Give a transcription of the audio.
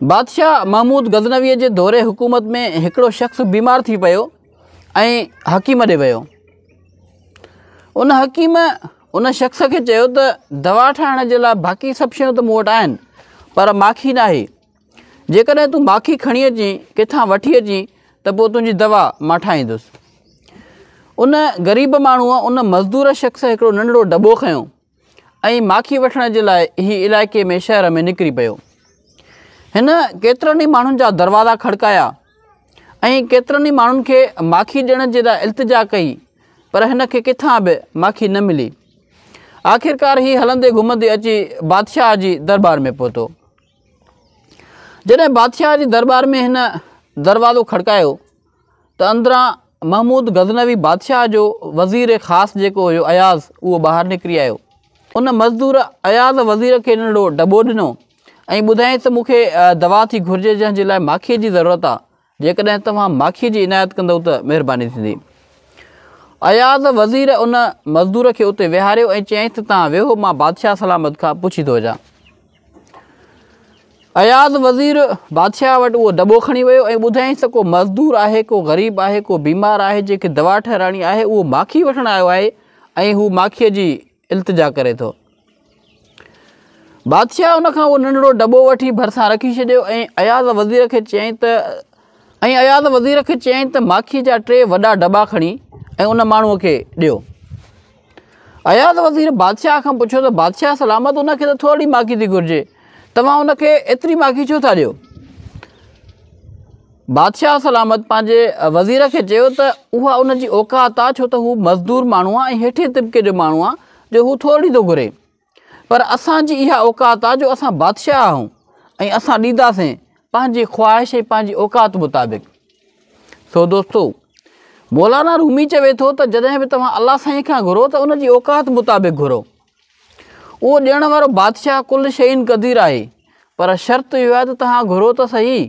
بادشاهه محمود غزنويء جي دور حڪومت ۾ هڪڙو شخص بيمار ٿي پيو ۽ حڪيم ڏي ويو. ان حڪيم ان شخص کي چيو ته دوا ٺاهڻ جي لاء باقي سڀ شيون ته مون وٽ آهن پر ماکي ناهي. جيڪڏهن تون ماکي کڻي اچين، ڪٿان وٺي اچين ته پوء تنهنجي دوا مان ٺاهيندس. ان غريب ماڻهوء ان مزدور شخص هڪڙو ننڍڙو دٻو کنيو ۽ ماکي وٺڻ جي لاء هي علائقي ۾ شهر ۾ نڪري پيو. هن ڪيترن ئي ماڻهن جا دروازا کڙڪايا ۽ ڪيترن ئي ماڻهن کي ماکي ڏيڻ جي لاء التجا ڪئي پر هن کي ڪٿان به ماکي نه ملي. آخرڪار هي هلندي گهمندي اچي بادشاهه جي درٻار ۾ پهتو. جڏهن بادشاهه جي درٻار ۾ هن دروازو کڙڪايو ته اندران محمود غزنوي بادشاهه جو وزير خاص جيڪو هيو اياز اهو ٻاهر نڪري آيو. ان مزدور اياز وزير کي ننڍڙو ڊٻو ڏنو ۽ ٻڌايائين ته مون کي دوا ٿي گهرجي جنهن جي لاء ماکيء جي ضرورت آ، جيڪڏهن توهان ماکيء جي عنايت ڪندؤ ته مهرباني ٿيندي. اياز وزير ان مزدور کي اتي ويهاريو ۽ چيائين ته توهان ويهو مان بادشاهه سلامت کان پڇي ٿو اچان. اياز وزير بادشاهه وٽ اهو دٻو کڻي ويو ۽ ٻڌايائينس ته ڪو مزدور آهي، ڪو غريب آهي، ڪو بيمار آهي، جنهن کي دوا ٺهرائڻي آهي، اهو ماکي وٺڻ آيو آهي ۽ هو ماکيء جي التجا ڪري ٿو. بادشاهه ان کان اهو ننڍڙو دٻو وٺي ڀرسان رکي ڇڏيو ۽ اياز وزير کي چيائين ته ۽ اياز وزير کي چيائين ته ماکيء جا ٽي وڏا دٻا کڻي ۽ ان ماڻهوء کي ڏيو. اياز وزير بادشاهه کان پڇيو ته بادشاهه سلامت ان کي ته ٿورڙي ماکي ٿي گهرجي توهان ان کي ايتري ماکي ڇو ٿا ڏيو؟ بادشاهه سلامت پنهنجي وزير کي چيو ته اها ان جي اوقات آ ڇو ته هو مزدور ماڻهو آ ۽ هيٺين طبقي جو ماڻهو آ جو هو ٿورڙي ٿو گهري پر اسان جي اها اوقات آ جو اسان بادشاهه آهيون ۽ اسان ڏينداسين پنهنجي خواهش ۽ پنهنجي اوقات مطابق. سو دوستو! مولانا رومي چوي ٿو ته جڏهن به توهان الله سائين کان گهرو ته ان جي اوقات مطابق گهرو. اهو ڏيڻ وارو بادشاهه ڪل شيء قدير آهي پر شرط اهو آهي ته توهان گهرو ته صحيح.